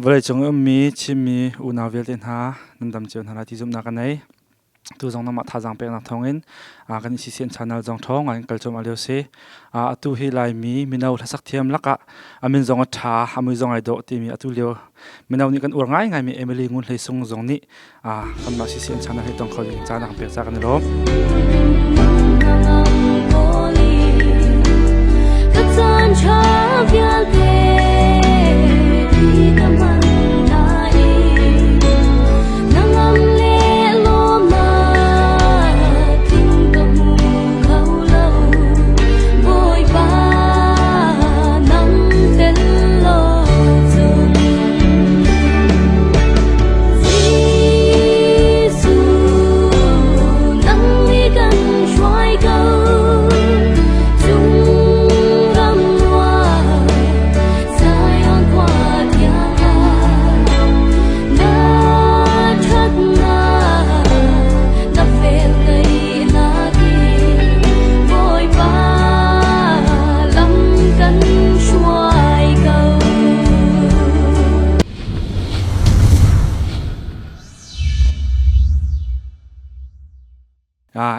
Vawleicung i ummi Chinmi unau vialte hna nan dam cio hna lai ti zumhnak ka nei. Tu zong nangmah thazaang peknak thawngin kan CCN channel zong thawng in kal cuahmah lio si. Atu hi Laimi mino hlasak thiam lakah a min zong a ṭha, a mui zong ai dawh timi atu lio mino nih kan uar ngaingaimi Emily Ngun Hlei Sung zong nih kanmah CCN channel hi tong kho ding caan a kan pek caah kan i lawm.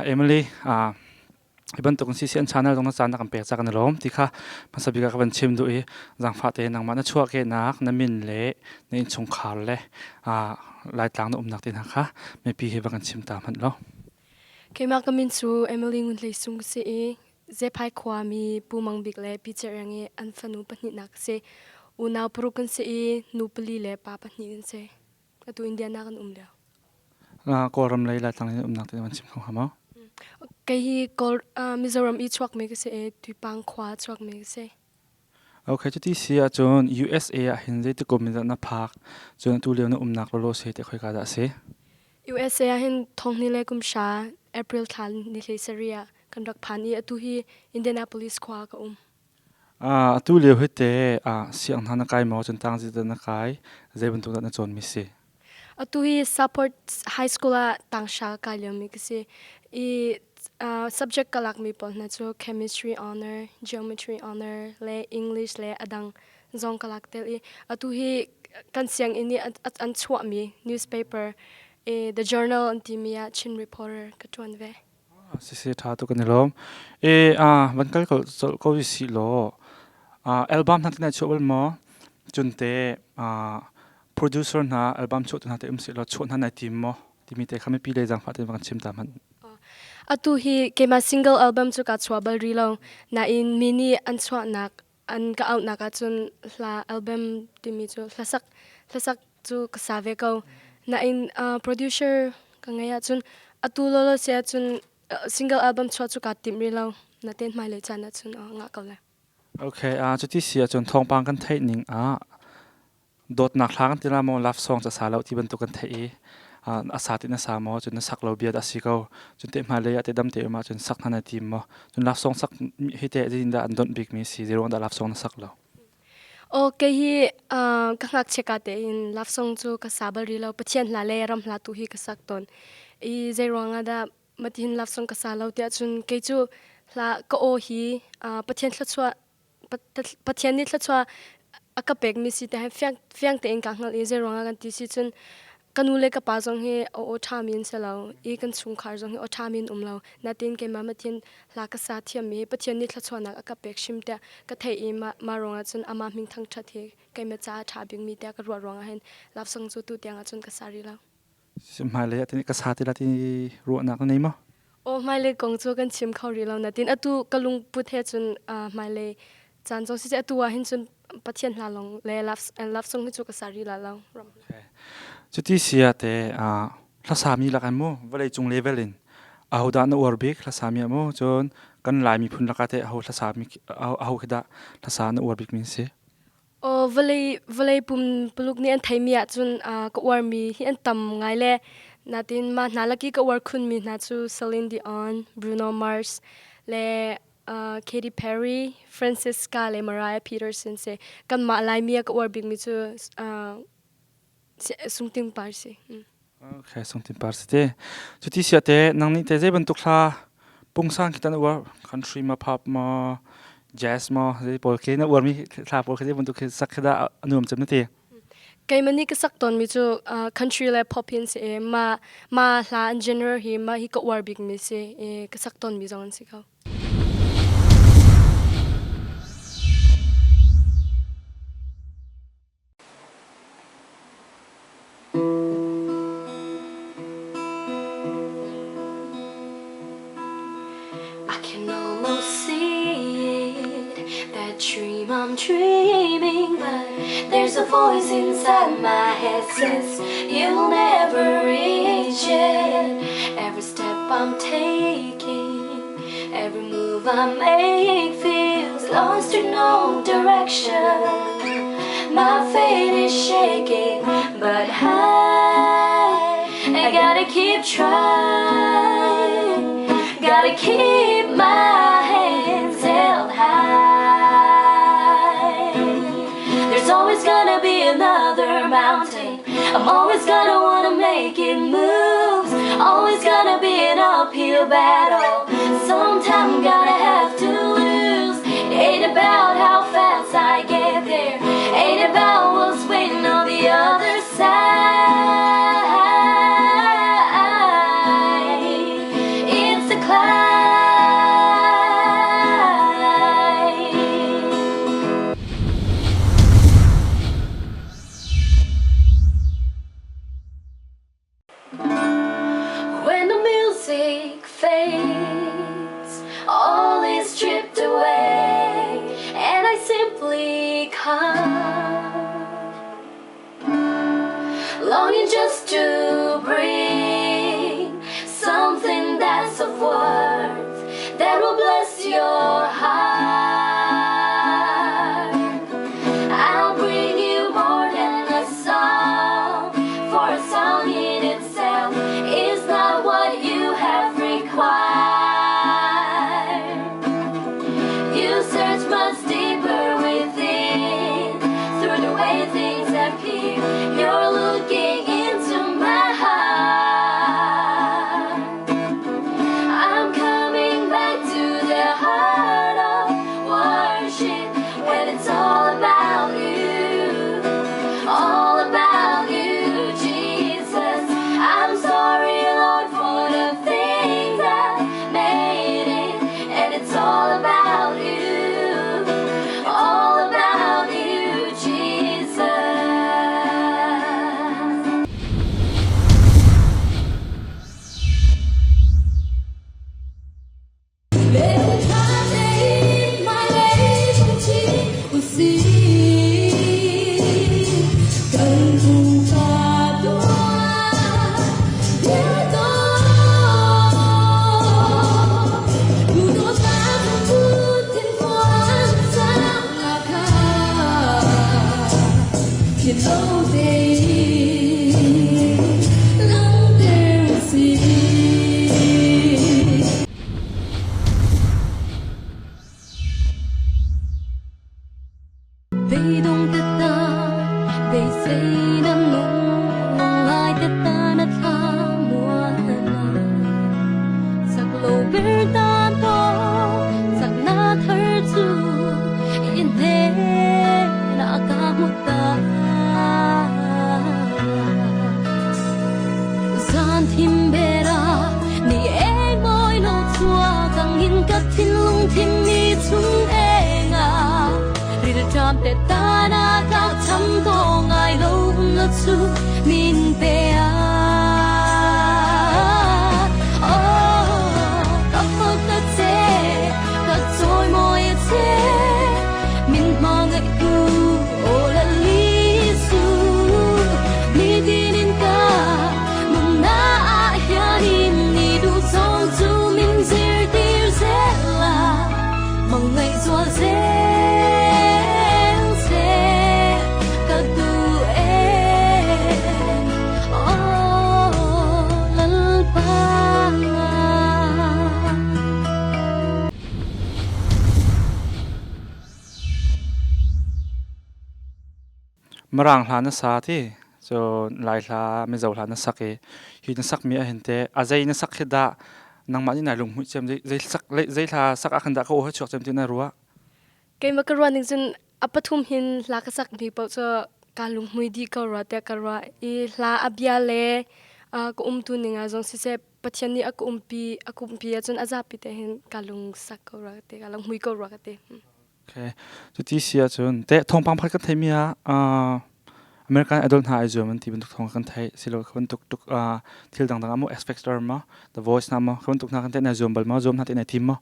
Emily, hi bantuk in CCN channel zong na caan na kan pek ca kan i lawm ti kha hmasa bik ah ka van chim duh i zaangfah tein nangmah na chuahkehnak na min le na innchungkhar le Laitlang na umnak te hna kha mipi he va kan chim ta hmanh law. Keimah ka min cu Emily Ngun Hlei Sung ka si i Zephai khuami Pu Mang Bik le Pi Cer Iang i an fanu pahnihnak a si. Unau paruk kan si i nu pali le pa pahnih kan si. Atu Indiana kan um lio. Kawlram lei Laitlang in umnak te van chim kho hnga maw? Kei hi Kawl Mizoram i chuakmi ka si i Tuipang khua chuakmi ka si. Okay, cuti si ahcun USA ah hin zeiti kum in dah na phak? Cun atu lio na umnak lawlaw se te khoika dah a si? USA ah hin thonghni le kum hra April thla ni hlei sarih ah kan rak phan i atu hi Indianapolis khua ah ka um. Atu lio hi te siang hna na kai maw? Cun tang zi dah na kai? Zei bantuk dah na cawnmi si? Atu hi Support High School ah tangsha kai liomi ka si. I subject ka lakmi pawl hna cu chemistry honor, geometry honor le English le adang zong ka lak tel i atu hi kan sianginn i an chuahmi newspaper i The Journal an timi ah Chin reporter ka ṭuan ve. Sisi ṭha tuk kan i lawm. E van kal ko ko si law album hna tina chuah bal maw? Cun te producer hna album chuah tu hna te um si law chuah hna nai tim maw? Timi te kha mipi lei zaangfah tein van chim ta hmanh. Atu hi keimah single album cu ka chuah bal rih lo. Nain mi nih an chuahnak an ka auhnak ahcun hla album timi cu hlasak hlasak cu ka sa ve ko. Nain producer ka ngei ahcun atu lawlaw si ahcun single album chuah cu kaa timh rih lo. Natein hmailei caan ahcun ngah ko lai. Okay, cuti si ahcun thawngpang kan theih ning ah dawtnak hla kan ti la maw love song ca sa lo ti bantuk kan theih i a sa ti na sa maw cun na sak lo bia dah si ko cun te hmailei ah te dam te um ah cun sak hna na tim maw cun love song sak hi te zeitin dah an donh bik mi si zeiruang dah love song na sak lo O kei hi ka ngakchia ka tein love song cu ka sa bal rih lo Pathian hla le ram hla tu hi ka sak tawn i zeiruang ah dah matihin love song ka sa lo tiah cun kei cu hla ka aw hi Pathian thluachuah Pathian nih thluachuah a ka pekmi si te fiang tein ka hngalh i zeiruangah kan ti si cun ka nu le ka pa zong hi aw aw ṭhami an si lo i kan chungkhar zong hi aw ṭhami an um lo natin keimah Pathian hla ka sa thiammi Pathian nih thluachuahnak a ka pek hrim tiah ka theih i mah ruangah cun amah min thangṭhat hi keimah caah a ṭha bikmi tiah ka ruah ruangah hin love song cu tu tiangah cun ka sa rih lo. Hmailei ah ka sa ti la ti ruahnak na nei maw? Aw hmailei kong cu kan chim kho rih lo natin atu ka lungput he cun hmailei caan zong siseh atu ah hin cun Pathian hla lawng le love song hi cu ka sa rih la lo. Cuti si ah te hlasami lak in mu vawlei cung level in ahodah na uar bik hlasami ah mu cun kan Lai miphun lakah teh aho hlasami aho khi dah hlasa na uar bik mi si? Aw vawlei pumpuluk nih an theimi ahcun ka uarmi hi an tam ngai le natin mah hna lak i ka uar khunmi hna cu Celine Dion, Bruno Mars le Katy Perry, Francisca le Mariah Peterson si. Kanmah Laimi ah ka uar bikmi cu Sungting Par si. Okay, Sungting Par si te. Cuti sia te nang nih te zei bantuk hla pungsan khi tan uar country ma pop ma jazz ma zei pawl khi na uarmi hla pawl khi zei bantuk khi sak khi dah a nuam cem na ti? Keimah nih ka sak tawnmi cu country le pop hi an si i mah mah hla an genre hi mah hi ka uar bikmi si i ka sak tawnmi zong an si ko. I can almost see it, that dream I'm dreaming, but there's a voice inside my head says you'll never reach it. Every step I'm taking, every move I make feels lost to no direction. My faith is shaking, but I gotta keep trying. Gotta keep my hands held high. There's always gonna be another mountain. I'm always gonna wanna make it move. Always gonna be an uphill battle. Sometime gonna have to lose. Ain't about how fast I get there. Ain't about what's waiting on the other side. It's the climb. When the music fades, all is stripped away, and I simply come, longing just to bring something that's of worth that will bless your heart. I'll bring you more than a song, for a song in itself is not what you have required. You search much deeper within, through the way things appear. You're looking into my heart. I'm coming back to the heart of worship when it's all about you, all about you, Jesus. I'm sorry, Lord, for the things I made it, and it's all about you, all about you, Jesus. Mirang hla na sa ti so Lai hla Mizo hla na sak i hi na sak mi ahhin te a zei na sak hi dah nangmah nih nai lunghmuih cem zei sak zei hla sak ah khan dah ka aw he chuak cem ti na ruah? Keimah ka ruah ning cun a pathum hin hla ka sak mi paoh cu Ka lunghmui dih ko rua tiah ka ruah i hla a bia le ka umtu ning ah zong siseh Pathian nih a ka umpi a ka umpi ahcun a zapi te hin ka lungsak ko rua ka ti ka lunghmui ko rua ka ti. Okay. Cuti si ahcun teh thawngpang pakhat kan theimi ah American Idol hna ai zuam an ti bantuk thawng kan theih silo kha bantuk tuk thil dangdang ah maw X Factor maw The Voice hna maw kha bantuk hna kan teh nai zuam bal maw zuam hna teh nai tim maw?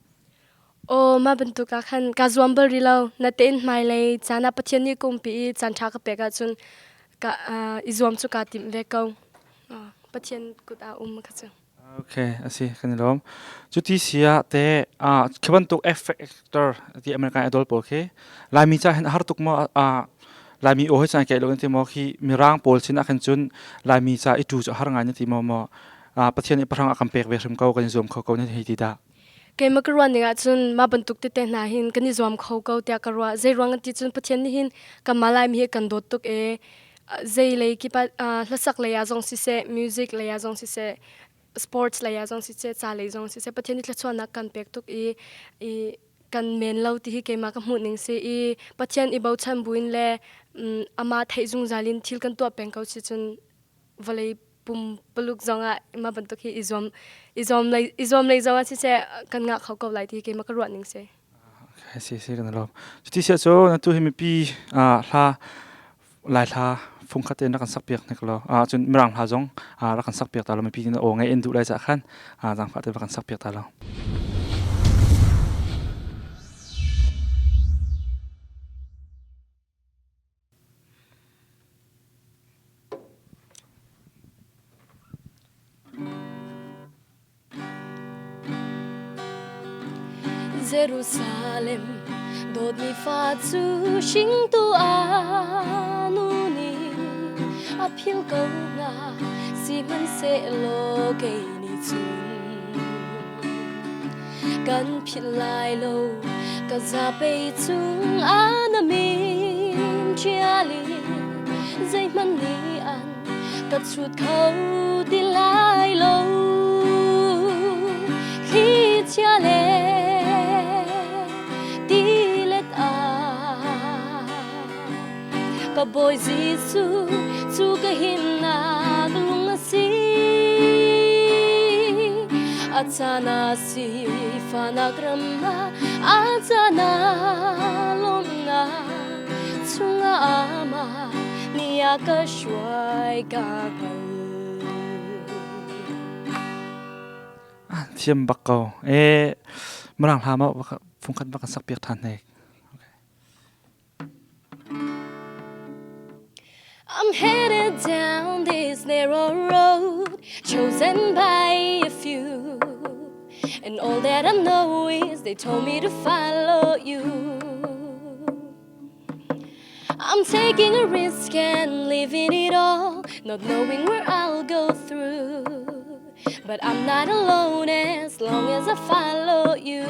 Aw mah bantuk ah khan kaa zuam bal rih lo. Natein hmailei caan ah Pathian nih ka umpi i caan ṭha ka pek ahcun ka i zuam cu kaa timh ve ko. Pathian kut ah um kha cu. Okay, asi kan i lawm. Cuti si ah te khi bantuk X Factor ti American Idol pawl khi Laimi ca hin a har tuk maw Laimi aw hi caan keih lo ti maw khi Mirang pawl sin ah khan cun Laimi ca i tu cu a har ngai na ti maw maw Pathian nih pahrang a kan pek ve hrim ko kan i zuam kho ko na hei ti dah. Keimah ka ruah ning ahcun mah bantuk tete hna hin kan i zuam kho ko tiah ka ruah. Zei ruang ti cun Pathian nih hin kanmah Laimi hi kan dawt tuk i zei lei kip ah hlasak lei ah zong siseh, music lei ah zong siseh, sports lei ah zong siseh, ca lei zong siseh, Pathian nih thluachuahnak kan pek tuk i i kan men lo ti hi keimah ka hmuh ning si i Pathian i bochan buin le amah theih zungzal in thil kan tuah peng ko si cun vawlei pumpaluk zongah mah bantuk hi i zuam i zuam lei i zuam lei zongah siseh kan ngah kho ko lai ti keimah ka ruah ning si. Si si kan lawm. Cuti sia cu na tu hi mipi hla lai hla fungkhat te na kan sak piak hnek lo. Cun mirang hla zong rak kan sak piak ta lo mipi na aw ngai in duh lai ca khan zangfah te va kan sak piak ta lo. Jerusalem dawtmi fa cu hringtu a nu nih a philh ko hnga sihmanhsehlaw kei nih cun kan philh lai lo ka zapei cung ah na min ṭial i zeihmanh nih an ka chut kho ti lai lo thlichia le tilet ah Ka Bawi Jesuh cu ka himnak lung a si. A caan a si fahnak ram ah a caan ah lawmhnak chungah amah nih a ka hruai ka hngal. Thiam bak ko. E Mirang hla ma fungkhat bak kan sak piak than hnek. I'm headed down this narrow road chosen by a few. And all that I know is they told me to follow you. I'm taking a risk and leaving it all, not knowing where I'll go through. But I'm not alone as long as I follow you.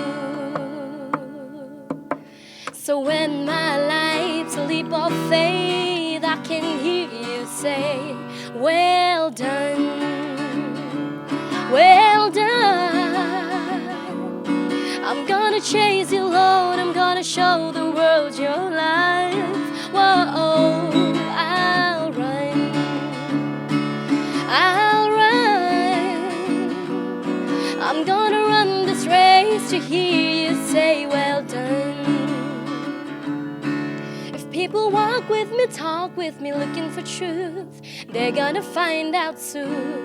So when my life's a leap of faith, I can hear you say, Well done, well done. I'm gonna chase you, Lord, I'm gonna show the world your love. Whoa, I'll run, I'll run. I'm gonna run this race to hear you say, Well done. If people walk with me, talk with me, looking for truth, they're gonna find out soon.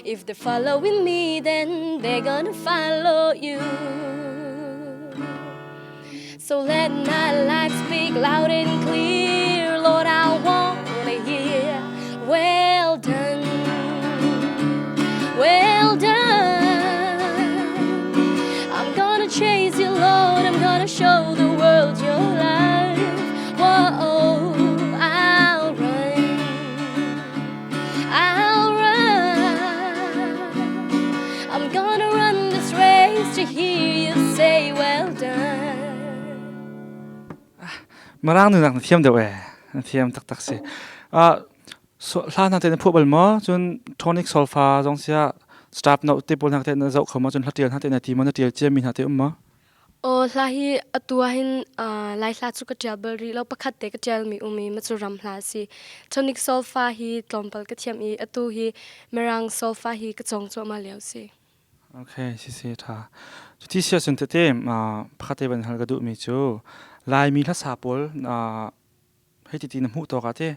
If they're following me, then they're gonna follow you. So let my life speak loud and clear. Lord, I wanna hear, well done, well done. I'm gonna chase you, Lord. I'm gonna show the world your love. Whoa, I'll run, I'll run. I'm gonna run this race to hear you say, well done. Mirang nu nak na thiam deuh ee. Na thiam taktak si. So hla hna te na phuah bal maw? Cun tonic solfa zong sia staff note te pawl hna te na zoh kho maw? Cun hla tial hna te na ti maw? Na tial cia mi hna te um maw? Aw hla hi atu ah hin Lai hla cu ka ṭial bal rih lo. Pakhat te ka ṭialmi um i macu ram hla a si. Tonic solfa hi tlawmpal ka thiam i atu hi Mirang solfa hi ka cawng cuahmah lio si. Okay, si si ṭha. Cuti si ahcun tete pakhat te van hal ka duhmi cu Laimi hlasa pawl hei ti ti na hmuh tawk ah te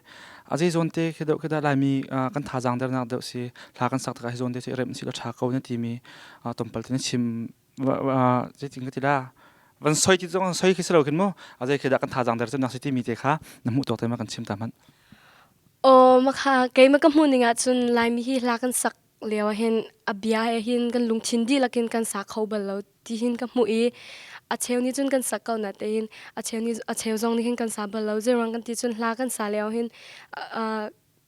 a zei zawn te khi deuh khi dah Laimi kan thazaang dernak deuh si hla kan sak tikah hi zawn te cu i remh si la ṭha ko na timi tlawmpal te na chim zeitin ka ti la van soi ti zong soi khi si lo khin mu a zei khi dah kan thazaang der cemnak si timi te kha na hmuh tawk te ma kan chim ta hmanh. Aw makha keimah ka hmuh ning ahcun Laimi hi hla kan sak lio ah hin a bia he hin kan lungthin dihlak in kan sa kho bal lo ti hin ka hmuh i a cheu nih cun kan sak ko na tein a cheu nih a cheu zong nih hin kan sa bal lo. Zeiruang kan ti cun hla kan sa lio hin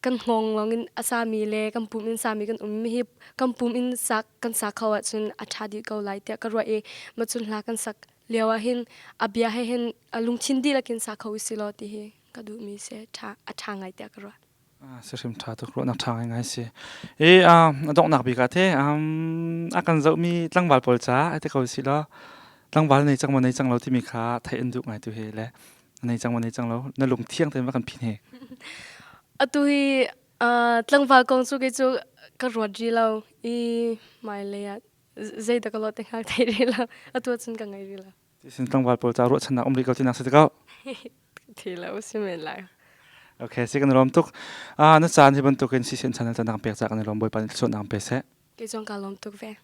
kan hngawng lawng in a sami le kan pum in sami kan um mi hi kan pum in sak kan sa kho ahcun a ṭha dih ko lai tiah ka ruah i macun hla kan sak lio ah hin a bia he hin a lungthin dihlak in sa kho usih law ti hi ka duhmi si ṭha a ṭha ngai tiah ka ruah. Sihrim ṭha tuk ruahnak ṭha ngai si. I a donghnak bik ah te a kan zohmi tlangval pawl ca ai te ko si law tlangval nei cang maw nei cang lo timi kha theih an duh ngai tu hi le nei cang maw nei cang lo na lung thiang tein va kan phin he. Atu hi tlangval kong cu kei cu ka ruat rih lo i hmailei ah zeidah ka lawh te hnga thei rih lo. Atu ahcun ka ngei rih lo. Tisin tlangval pawl ca ruahchannak um rih ko tinak si te ko. Thi lo si men lai. Okay, si kan lawm tuk. Na caan hi bantukin sisen channel caan pek ca kan i lawm. Bawipa nih thluachuahnak pe seh. Kei zong ka lawm tuk ve.